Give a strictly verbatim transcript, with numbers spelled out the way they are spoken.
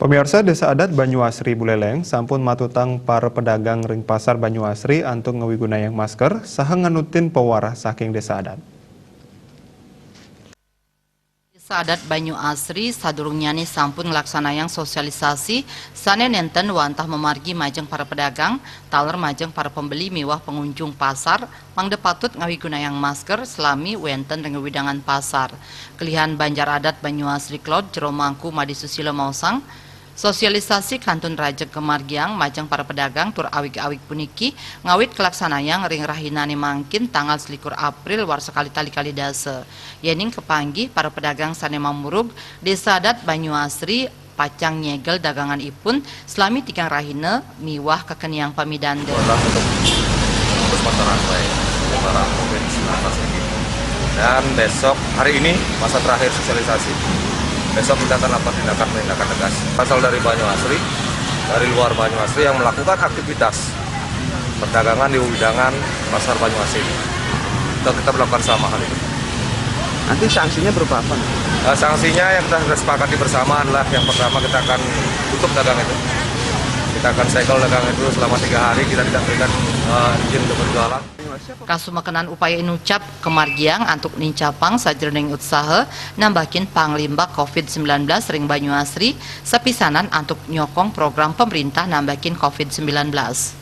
Pamiarsa, Désa Adat Banyu Asri Buleleng sampun matutang para pedagang ring Pasar Banyu Asri antuk ngawigunayang masker saha nganutin pawarah saking désa adat. Désa Adat Banyu Asri sadurungnyané sampun nglaksanayang sosialisasi sané nénten wantah mamargi majeng para pedagang, taler majeng para pembeli miwah pengunjung pasar, mangda patut ngawigunayang masker salami wénten ring wewidangan pasar. Kelihan Banjar Adat Banyu Asri Klod Jero Mangku Made Susila maosang, sosialisasi kantun rajeg kamargiang majeng para pedagang tur awig-awig puniki ngawit kalaksanayang ring rahinané mangkin tanggal selikur April warsa kalih tali kalih dasa. Yéning kapanggih para pedagang sané mamurug, Désa Adat Banyu Asri pacang nyegel daganganipun salami tigang rahina miwah kakeniang pamidanda. Adalah untuk memutus mata rantai penyebaran covid sembilan belas ini. Dan besok, hari ini, masa terakhir sosialisasi. Besok kita akan lakukan tindakan-tindakan tegas. Asal dari Banyu Asri, dari luar Banyu Asri yang melakukan aktivitas perdagangan di wewidangan Pasar Banyu Asri. Kita, kita berlakukan sama hal itu. Nanti sanksinya berupa apa nih? Eh, sanksinya yang kita sudah sepakati bersama adalah yang pertama kita akan tutup dagang itu. Kita akan segel dagang itu selama tiga hari, kita tidak berikan eh, izin untuk berjualan. Kasumekenan upaya inucap kamargiang antuk nincapang sajeroning utsaha nambakin panglimbak covid sembilan belas ring Banyu Asri, sapisanan antuk nyokong program pemerintah nambakin covid sembilan belas.